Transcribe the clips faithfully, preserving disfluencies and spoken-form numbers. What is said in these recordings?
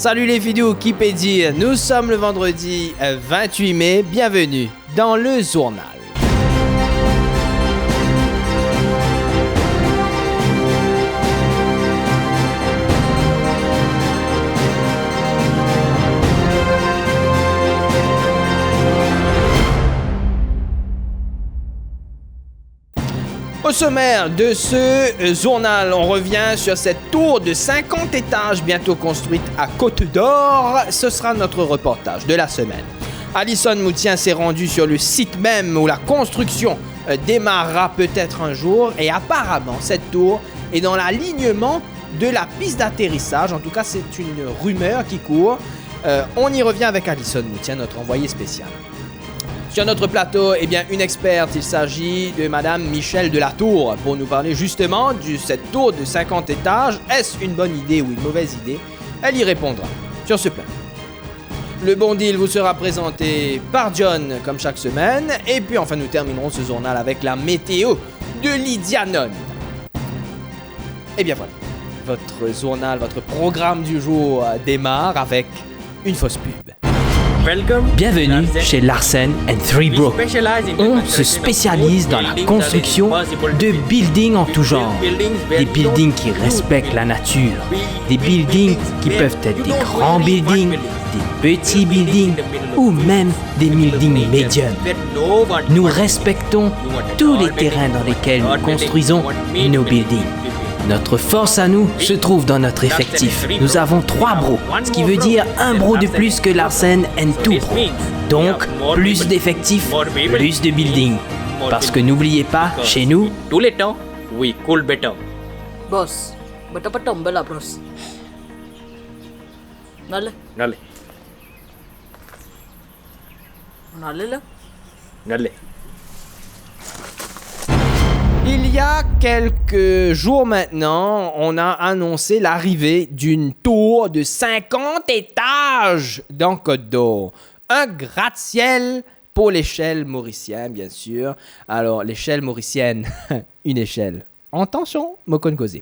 Salut les vidéos, qui peut dire ? Nous sommes le vendredi, euh, vingt-huit mai. Bienvenue dans le journal. Au sommaire de ce, euh, journal, on revient sur cette tour de cinquante étages bientôt construite à Côte d'Or. Ce sera notre reportage de la semaine. Alison Moutien s'est rendu sur le site même où la construction, euh, démarrera peut-être un jour. Et apparemment, cette tour est dans l'alignement de la piste d'atterrissage. En tout cas, c'est une rumeur qui court. Euh, on y revient avec Alison Moutien, notre envoyé spécial. Sur notre plateau, eh bien, une experte, il s'agit de Madame Michel Delatour, pour nous parler justement de cette tour de cinquante étages. Est-ce une bonne idée ou une mauvaise idée ? Elle y répondra sur ce plateau. Le bon deal vous sera présenté par John, comme chaque semaine. Et puis enfin, nous terminerons ce journal avec la météo de Lydia Nonn. Et bien voilà, votre journal, votre programme du jour, euh, démarre avec une fausse pub. Bienvenue chez Larsen and Three Bro. On se spécialise dans la construction de buildings en tout genre. Des buildings qui respectent la nature. Des buildings qui peuvent être des grands buildings, des petits buildings ou même des buildings médiums. Nous respectons tous les terrains dans lesquels nous construisons nos buildings. Notre force à nous se trouve dans notre effectif. Nous avons trois bros, ce qui veut dire un bro de plus que Larsen and Two Bro. Donc, plus d'effectifs, plus de buildings. Parce que n'oubliez pas, chez nous, tous les temps, we cool better. Boss, beta pa tonbe la, boss. Nale. Nale. Nale la. Nale. Il y a quelques jours maintenant, on a annoncé l'arrivée d'une tour de cinquante étages dans Côte d'Or. Un gratte-ciel pour l'échelle mauricienne, bien sûr. Alors, l'échelle mauricienne, une échelle. Atansion, mo konn koze.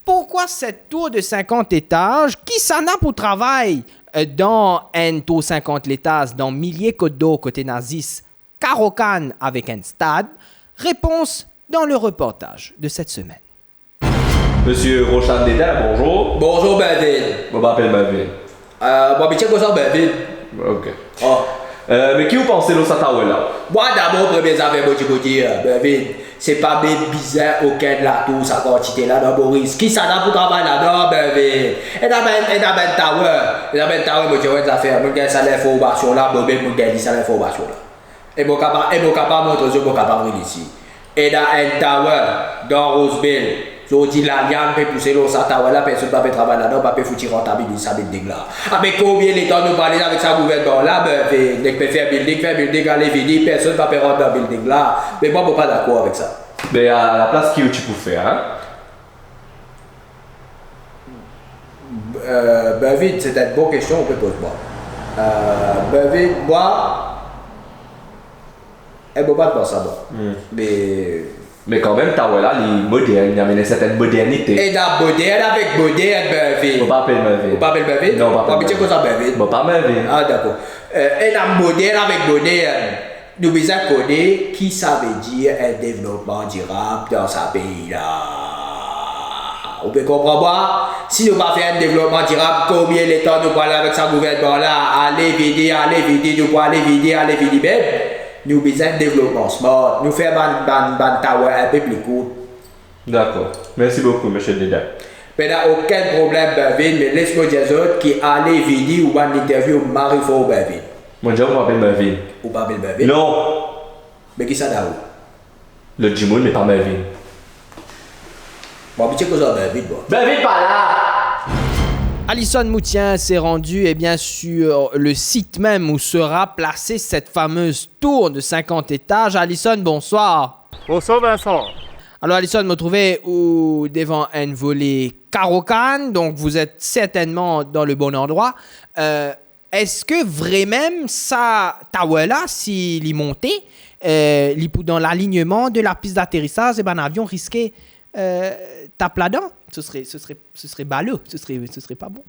Pourquoi cette tour de cinquante étages ? Kisannla pou travay, euh, dan enn tour cinquante letaz dan milie Côte d'Or kot ena zis karokann avek enn stad ? Réponse dans le reportage de cette semaine. Monsieur Roshan Dedin, bonjour. Bonjour, Bervin. Mo pa apel Bervin. Euh, mo abitie koz ar Bervin. Ok. Oh. Euh, me ki ou panse lor sa tower la? Mwa dabor, premie zafer mo ti pou dir, Bervin, se pa mem bizin okenn latour sa kantite la, non, Moris. Kisannla pou travay ladan, Bervin? Ena bann, ena bann tower, ena bann tower, mo dir ou enn zafer, mo gagn sa linformasion la, mo mem mo gagn li sa linformasion la. E mo kapav, e mo kapav montre zot, mo kapav vinn isi. Ena enn tower dan Rose Bell. Zordi laliann pe pouse lor sa tower la, personn pa pe travay ladan, pa pe fouti rantabiliz sa building la. Abe konbien letan nou pe ale avek sa gouvernman la, be, pe, nek pe fer building, fer building, ale vini, personn pa pe rant dan building la. Me mwa, mo pa dakor avek sa. Me alaplas, ki ou ti pou fer, hein? Euh, Bervin, se enn bon kestion ou pe poz mwa. Euh, Bervin, mwa, e mo pa pans sa, mwa. Hmm. Me, me kanmem, tower la, li modern, li amenn enn sertenn modernite. Ena modern avek modern, Bervin. Mo pa apel Bervin. Ou pa apel Bervin? Non, mo pa apel Bervin. Mo abitie koz ar Bervin. Mo pa Bervin. Ah, dakor. Euh, ena modern avek modern. Nou bizin kone ki sa ve dir enn devlopman dirab dan sa pei la. Ou pe konpran mwa? Si nou pa fer enn devlopman dirab, konbien letan nou pou ale avek sa gouvernman la? Ale vini, ale vini, nou pou ale vini, ale vini mem. Nou bizin devlopman smart. Nou fer bann, bann, bann tower inpe pli kourt. Dakor. Mersi boukou, Misie Dedin. Pena okenn problem, Bervin, me les mo dir zot ki ale vini ou bann interview mari for, Bervin. Mo dir ou, mo pa apel Bervin. Ou pa apel Bervin? Non. Me kisannla ou? Lot dimoun, me pa Bervin. Mo abitie koz ar Bervin, mwa. Bervin pa la! Alison Moutien s'est rendu, eh bien, sur le site même où sera placée cette fameuse tour de cinquante étages. Alison, bonsoir. Bonsoir Vincent. Alor Alison, mo trouve ou devan enn vole karokann, donc vous êtes certainement dans le bon endroit. Euh, eski vremem sa tower la, si li monte, euh, li pou dan laligneman de la pis daterisaz e bann avion riske, euh, tap ladan? Ce serait, ce serait, ce serait balo, ce serait, ce serait pas bon.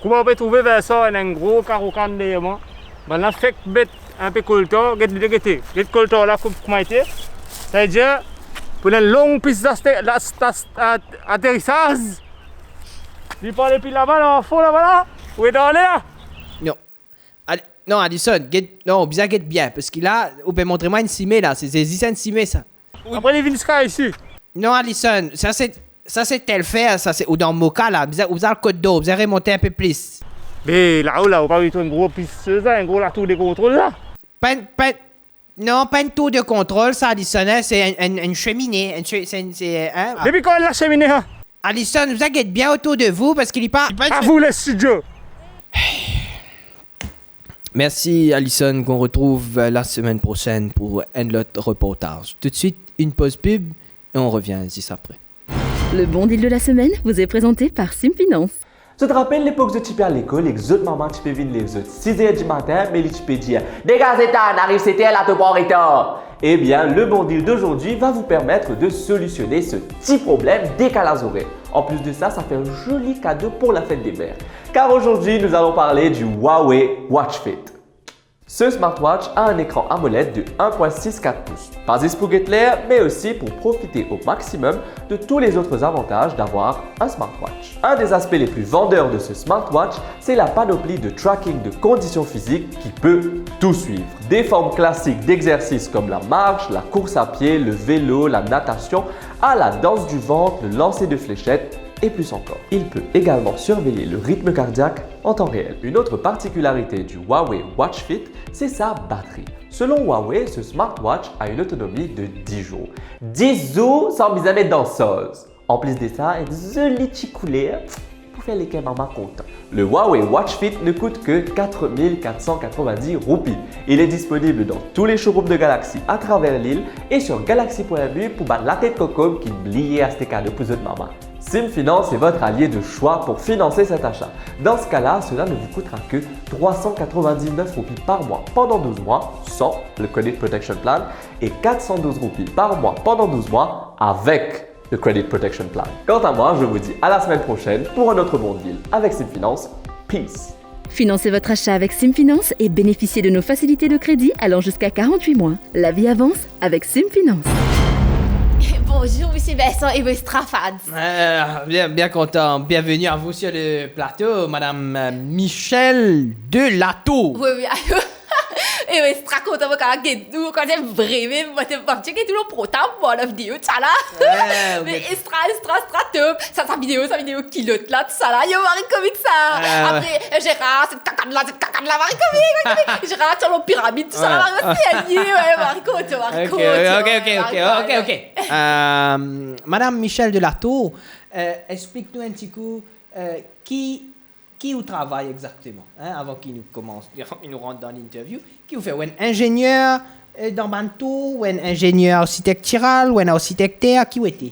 Kouma ou pe trouve, Vincent, ena enn gro karo kann deryer mwa. Bannla fek met inpe koltar, get li, gete, get koltar la kouma, kouma ete. Savedir, pou enn long pis date-, das-, das-, at-, aterisaz, li pa ale pli laba, non, fon laba la. Ou ena ale la? Non. Al-, non, Alisson, get, non, bizin get bien, parski la, ou pe montre mwa enn sime la, se, se zis enn sime sa. Apre li vinn ziska isi. Non, Alisson, sa se, sa se Telfer, sa se, ou dan Moka la, bizin, ou bizin al Côte d'Or, bizin remonte inpe plis. Me la, ou la, ou pa trouv enn gro pis sa, enn gro latour de kontrol la? Pa enn, pa enn, non, pa enn tour de kontrol sa, Alisson, hein, se enn, enn, enn semine, enn se-, se enn, se, hein. Depi kan la semine, hein? Alisson, bizin get bien otour de vou, parski li pa, li pa... À vous les studios. Merci Alisson, qu'on retrouve, euh, la semaine prochaine pour un autre reportage. Tout de suite, une pause pub et on revient juste après. Le bon deal de la semaine vous est présenté par Sim Finance. Zot rapel lepok zot ti pe al lekol ek zot mama ti pe vinn lev zot siz er dimatin, me li ti pe dir, "Degaz, Ethan, ariv set er la, to pou an retar." Eh bien, le bon deal d'aujourd'hui va vous permettre de solutionner ce petit problème décalage horaire. En plus de ça, ça fait un joli cadeau pour la fête des mères. Car aujourd'hui, nous allons parler du Huawei Watch Fit. Ce smartwatch a un écran AMOLED de un point six quatre pouces. Pas juste pour get l'air, mais aussi pour profiter au maximum de tous les autres avantages d'avoir un smartwatch. Un des aspects les plus vendeurs de ce smartwatch, c'est la panoplie de tracking de conditions physiques qui peut tout suivre. Des formes classiques d'exercices comme la marche, la course à pied, le vélo, la natation, à la danse du ventre, le lancer de fléchettes et plus encore. Il peut également surveiller le rythme cardiaque en temps réel. Une autre particularité du Huawei Watch Fit, c'est sa batterie. Selon Huawei, ce smartwatch a une autonomie de dix jours. Dix zour san bizin met dan soz. En plus de ça, enn zoli ti kouler pou fer leker mama kontan. Le Huawei Watch Fit ne coûte que quatre mille quatre cent quatre-vingt-dix roupies. Il est disponible dans tous les showrooms de Galaxy à travers l'île et sur galaxy point M U pour bann latet kokob ki bliye aste kado pou zot mama. Sim Finance est votre allié de choix pour financer cet achat. Dans ce cas-là, cela ne vous coûtera que trois cent quatre-vingt-dix-neuf roupies par mois pendant douze mois, sans le Credit Protection Plan, et quatre cent douze roupies par mois pendant douze mois avec le Credit Protection Plan. Quant à moi, je vous dis à la semaine prochaine pour un autre bon deal avec Sim Finance. Peace. Financez votre achat avec Sim Finance et bénéficiez de nos facilités de crédit allant jusqu'à quarante-huit mois. La vie avance avec Sim Finance. Bonjour, monsieur Vincent et vos Strafans. Euh, bien, bien content. Bienvenue à vous sur le plateau, Madame, euh, Michel Delato. Oui, oui. E, extra kontan mo kapav get nou, kan vremem, mo ti, mo ti get nou lor portab, mo, lor video, tousala. Me extra, extra, extra top. Sa, sa video, sa video kilot la, tousala. Yo, mari komik sa. Apre, e, Gérard, se kakad la, se kakad la, mari komik, mari komik. Gérard, ti lor piramid, tousala, mari komik. Mari kontan, mari kontan. Ok, ok, ok, ok, ok. Euh, Madame Michel Delato, euh, explik nou enn ti kou, euh, ki ki ou travay exakteman, hein, avan ki nou komans, avan ki nou rant dan linterview, ki ou fer, ou enn inzenier, eh, dan bann tour, ou enn inzenier arsitektiral, ou enn arsitek ter, ki ou ete?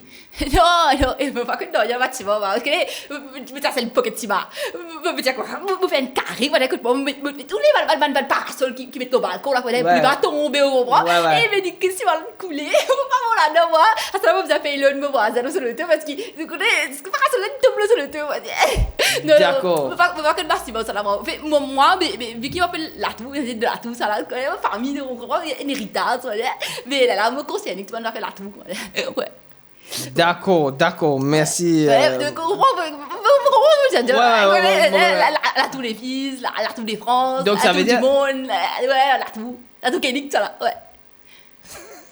Non, non, e, mo pa konn nanye batiman, mwa, ok? Mo, mo, mo ti aste enn poket sima. Mo, mo dir kouma, mo, mo fer enn kare, mo dir kot mwa, mo, mo, mo, tou le bann, bann, bann, bann parasol ki, ki met lor balkon la, pou li pa tonbe, ou konpran? E, mo dir ki sima koule, mo pa bon ladan, mwa. Aster la, mo bizin pey loan mo vwazin lor so loto, parski, ou kone, parasol la tonbe lor so loto, mwa. Non, non, mo pa, mo pa konn batiman, tousala, mwa. Anfin, mwa, mwa, me, me, vi ki mo apel Latou, mo vinn de Latou, tousala, mo fami, ou konpran, enn eritaz, mwa. Me la, la, mo konsey tou bann zafer Latou, kwa. Wi. Dakor, dakor, mersi. Wi, euh, ou konpran, ou konpran, ou konpran, la, la, la, la Tour Eiffel, la, la Tour de France, donk, la Tour du monde, la, wi, la Tour, la Tour Kennedy, tousala, wi.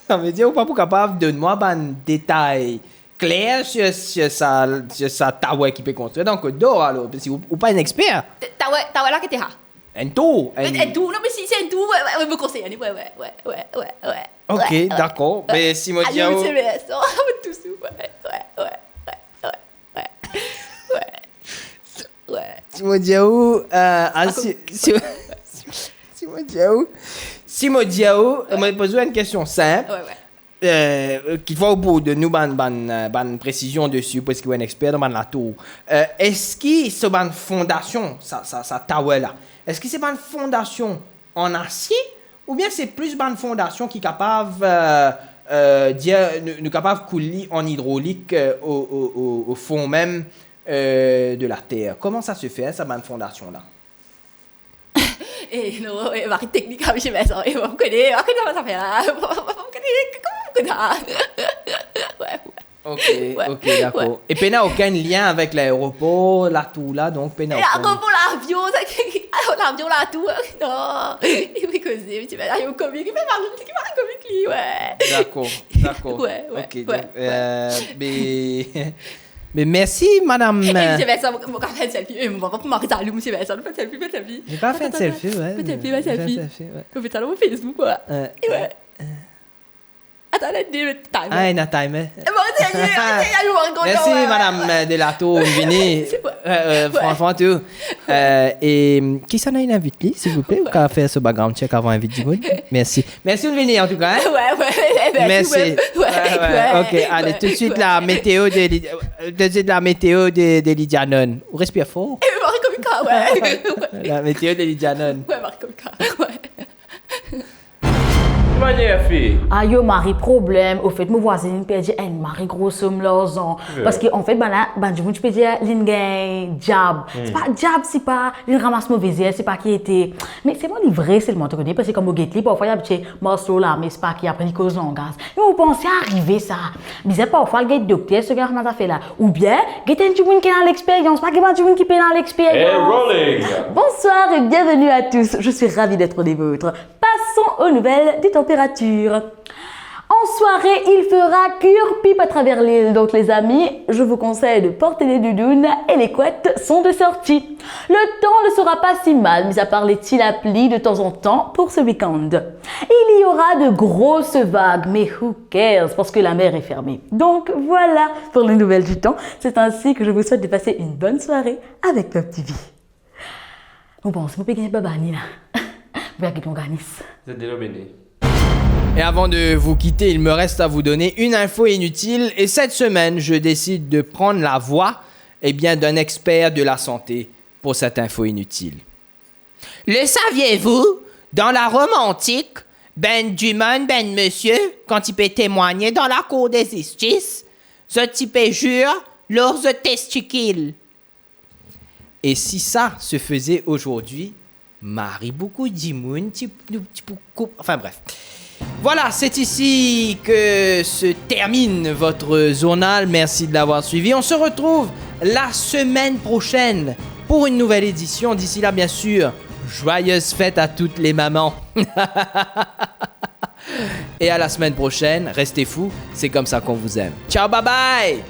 Savedir ou pa pou kapav donn mwa bann detay kler sir, sir sa, sir sa tower ki pe konstrir dan Côte d'Or, alor, parski ou, ou pa enn exper. Tower, tower la ki ete la? Enn tour, enn, enn tour, non, me si, si enn tour, wi, wi, wi, mo konsey, wi, wi, wi. Ok, dakor. Me si mo dir ou, wi, wi, wi, wi. Si mo dir ou, euh, ah, si, si, si mo dir ou, si mo dir ou, mo poz ou enn kestion sinp. Wi, wi. Euh, ki fwa ou pou donn nou bann, bann, euh, bann presizion desi, parski ou enn exper dan bann latour. Euh, eski so bann fondasion, sa, sa, sa tower la, eski se bann fondasion an asie, oubien se plis bann fondasion ki kapav, euh, euh, dir, nou, nou kapav koul li an idrolik, euh, o, o, o, o fon mem, euh, de la terre. Comment ça se fait, sa bann fondasion la? Eh, non, eh, mari teknik, ah, msie Vincent, eh, mo pa kone, mo pa kone sa zafer la. Mo pa, mo pa, mo pa kone, kouma mo kone sa? Ouais, ouais. Ok, ouais, ok, dakor. Ouais. E pena okenn lien avek laeropor, latour la, donk pena okenn. Laeropor, lavion, sa, lavion, latour, non. E wi, koze, msie Vincent, yo komik, li fer mari, li fer mari komik, li, ouais. Dakor, dakor. Ouais, ouais, ok, ouais, donk, ouais. Euh, be, be mersi, madam. Eh, msie Vincent, mo, mo kapav fer enn selfie. Eh, mo pa pou mari zalou, msie Vincent, fer enn selfie, fer enn selfie. Li pa fer enn selfie, ouais. Fer enn selfie, fer enn selfie. Fer enn selfie, ouais. Mo met sa lor Facebook, ouais. Euh, ouais. Atann, ena timer. Ah, ena timer. Eh, bon, serye, serye, serye, bon, bon, mersi, ouais, madam, ouais, euh, Delato, vini. C'est quoi? Euh, euh, ouais. Franchement, tou. Euh, e, mm, kisannla inn invit li, silvouple? Ouais. Ou kapav fer so background check avan invit dimoun? Mersi. Mersi de vini, an tou ka, hein? Ouais, ouais, ouais, mersi, mersi, ouais, ouais, ouais, ouais, ok, ouais, ale, ouais, tout de suite, ouais, la météo de Li-, euh, tout de suite, la météo de, de Lydianone. Ou respir for. Eh, mari komik, ouais. La météo de Lydianone. Ouais, mari komik, ouais. Manier fer. Ayo, mari problem. Ofet, mo vwazinn inn perdi enn mari gro som larzan. Ve. Parski, anfet, bann la, bann dimoun ti pe dir, linn gagn diab. Hmm. Se pa diab, se pa, linn ramas move zerb, se pa ki ete. Me selman li vre selman, to kone, parski kan mo get li, parfwa li abitie mars lor lame, se pa ki, apre li koz langaz. Me mo panse arive sa. Bizin parfwa al get dokter, si to gagn sa zafer la. Oubien, get enn dimoun ki ena lexperyans, pa get bann dimoun ki pena lexperyans. Et rolling. Bonsoir et bienvenue à tous. Je suis ravie d'être des vôtres. Passons aux nouvelles de température. En soirée, il fera cuire pipe à travers l'île. Donc, les amis, je vous conseille de porter des doudounes et les couettes sont de sortie. Le temps ne sera pas si mal, mis à part les petits laplis de temps en temps pour ce week-end. Il y aura de grosses vagues, mais who cares, parce que la mer est fermée. Donc, voilà pour les nouvelles du temps. C'est ainsi que je vous souhaite de passer une bonne soirée avec Peuple T V. Bon, bon, si mo pe gagn babani la. Mo pe al get lorganis. Zot de lor bene. Et avant de vous quitter, il me reste à vous donner une info inutile. Et cette semaine, je décide de prendre la voix, eh bien, d'un expert de la santé pour cette info inutile. Le saviez-vous, dan la Rom antik, bann dimoun, bann misie, kan ti pe temwagne dan lakour de zistis, zot ti pe zir lor zot testikil. Et si ça se faisait aujourd'hui, mari boukou dimoun ti, ti pou koup, enfin bref. Voilà, c'est ici que se termine votre journal. Merci de l'avoir suivi. On se retrouve la semaine prochaine pour une nouvelle édition. D'ici là, bien sûr, joyeuses fêtes à toutes les mamans. Et à la semaine prochaine, restez fous, c'est comme ça qu'on vous aime. Ciao, bye bye!